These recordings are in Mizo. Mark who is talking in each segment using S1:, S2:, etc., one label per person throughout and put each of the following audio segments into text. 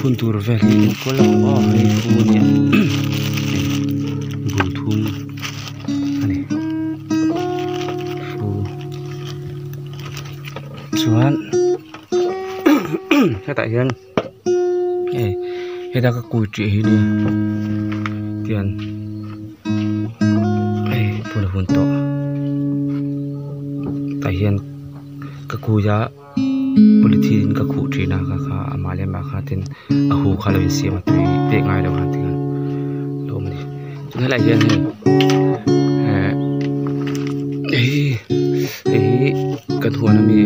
S1: Phun tur vel hi enkawl a awm a hei fu ania bul thum a ni fu chuan hetah hian hei heta ka kui tih hi nia tian hei phun a hun tawh tah hian ka kui a. Polythene in ka khuh thin a kha kha amah leh amah kha tin a hu kha lo insiam a tui pek ngai lo khan tikhan a lo awm a ni chuan helaiah hian hei eh hei hei hi kan huan ami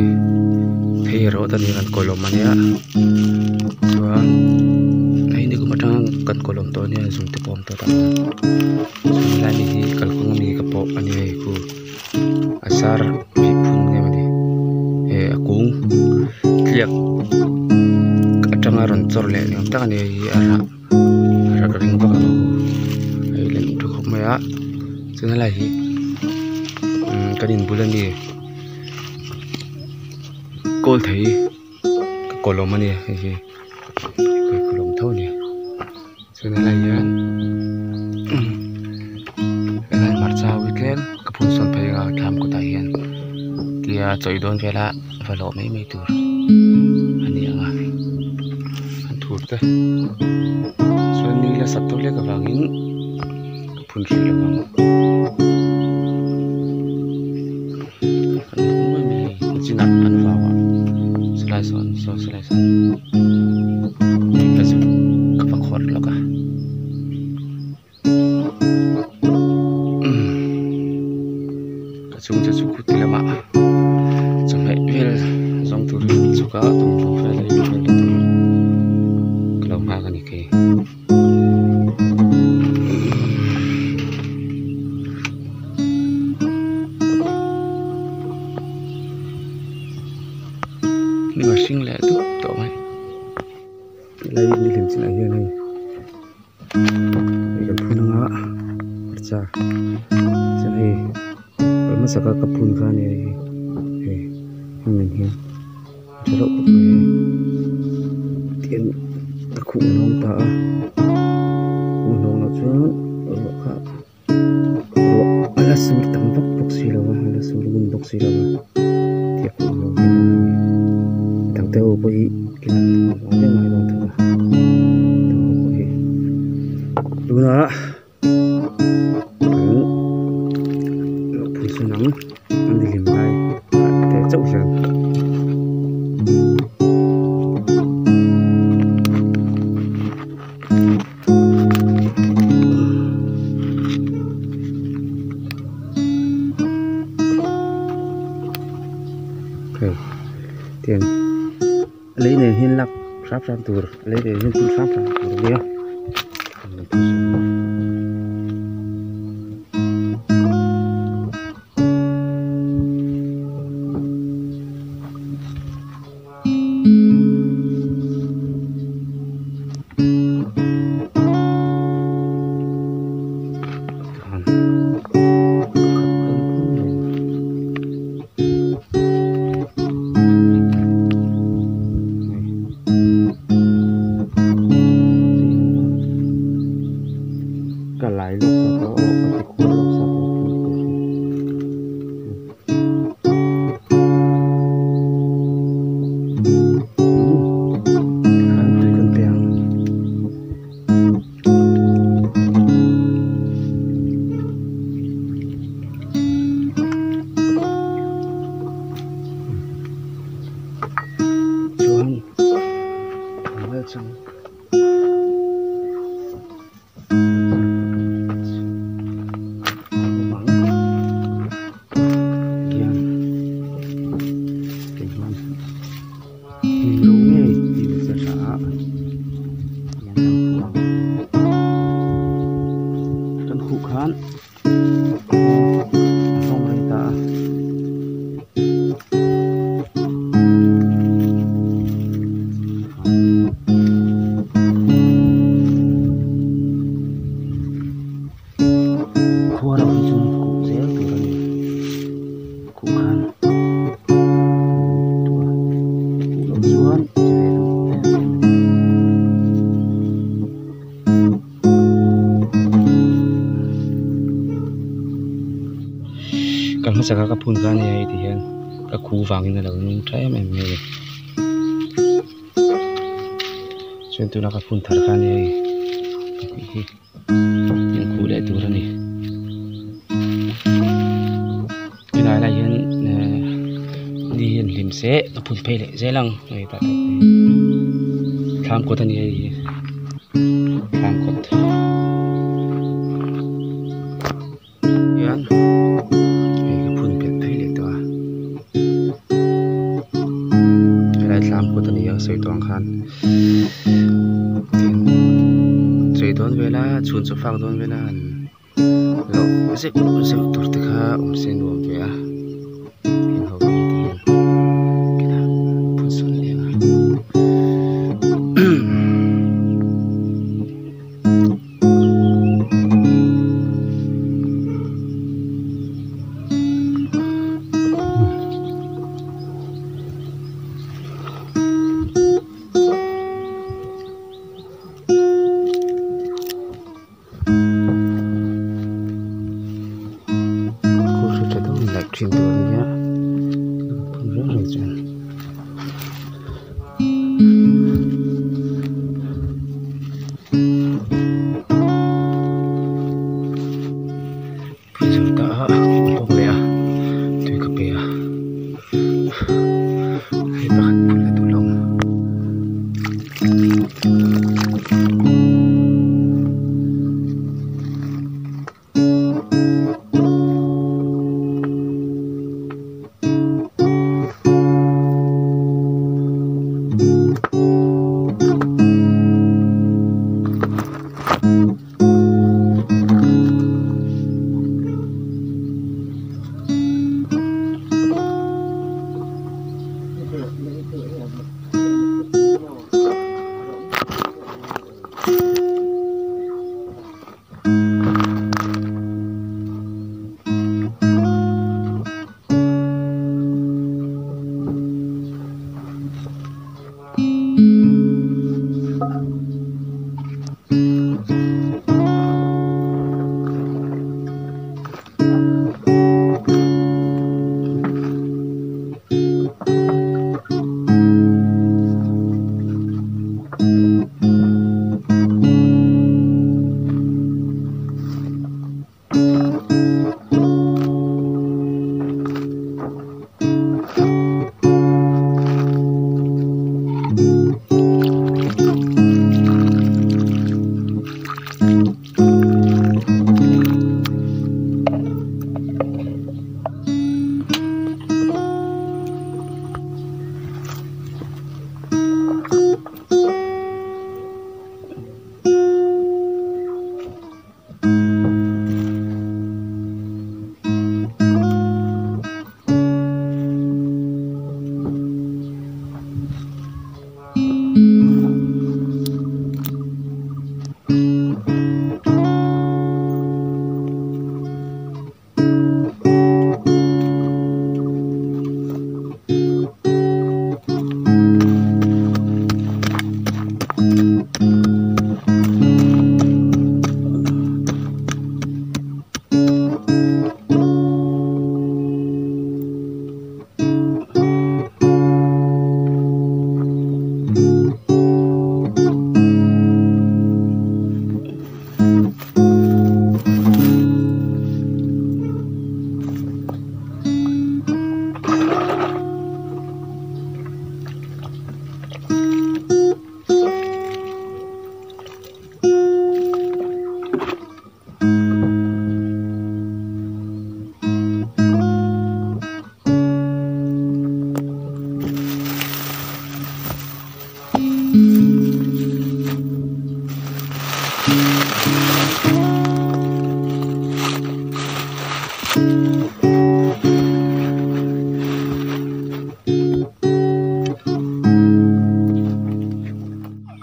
S1: phei erawh ta ni kan kawlawm ania chuan hei nikum atang kan kawlawm tawh ania zung te pawh a awm tawh tak chuan helai mi hi kalkawng ami ka pawh ania hei khu. A zar hi phun nge mawni eh a kung tliak atanga rawn chawr leh ni awm tak a ni hei hi a rah a rah ka ring vak lo hei lem tha khawp mai a chuan helai hi umm kan in bul ami kawl thei ka kawlawm a ni hei hi ka kawlawm tho a ni. Chuan helai hian helai hmarcha ho hi tlem ka phun sawn phei anga thlam kawtah hian tia chawi dawn vela va lawh mai mai tur a ni ang a an thur te chuan ni la sat deuh hlek avangin ka phun hrih lo ang chinah an vau a sawlai sawn saw sawlai sawn ka zuk ka va khawr lawk a ka chhungte chu kuti lamah chawhmeh vel zawng turin an chhuk a tumbu vel ei vel te tur ka lo nghak a ni kei. Hnim a hring leh dup tawh mai helai ni hlim chinah hian hei hei kan phun anga hmarcha chuan hei kal hmasaka ka phun kha a ni hei hei hemi ang hian a tha reuh khawp mai hei tihian a khuh hnawng ta a khuh hnawng loh chuan ruah kha. Ruah a la sur tam vak bawk si lo a a la sur ngun bawk si lo a thil pawh a lo ni a dang te ho pawh hi ila a vang vek mai dawn tho a dang ho pawh hi tunah kan lo phun sawn ang an ni hlim lai teh chauh hian. Hei tiang a lei nen hian lak hram hram tur a lei nen hian phun hram hram tur a nia. Malchung awm ang hian kei hian hnim ro ngei tih se tha a hian kan khuh ang kan khuh khan a hlawm rei ta a. Khua ro hi chu khuh zel tur a ni khuh khan khuh loh chuan che ve duh em em a ni. Ka hmasaka ka phun kha a ni a hei ti hian ka khu vangin a lo nung tha em em mai a ni chuan tuna ka phun thar kha a ni a hei pahnih hi in khuh leh tur a ni helai lai hian ehh ni hian hlim se ka phun phei leh zel ang hei tah tak hi thlam kawt a ni hei hi thlam kawt hian hei ka phun belh phei leh tawh a helai thlam kawt a ni a sawi tawh ang khan tin chei dawn vela chhun chaw fak dawn vela an. Loh zeuh zeuh tur te kha awm se nuam ve a heng ho hi ti hian kila phun sawn leh ang a. Khawl hri tha deuh in laih thin tur a nia phun reng reng chuan. Phun zo ta a a hlawk leh a tui ka pe a hei pakhat phun la duh lo.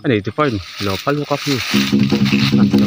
S1: A nei tu pawhin lo phal bawk a khi.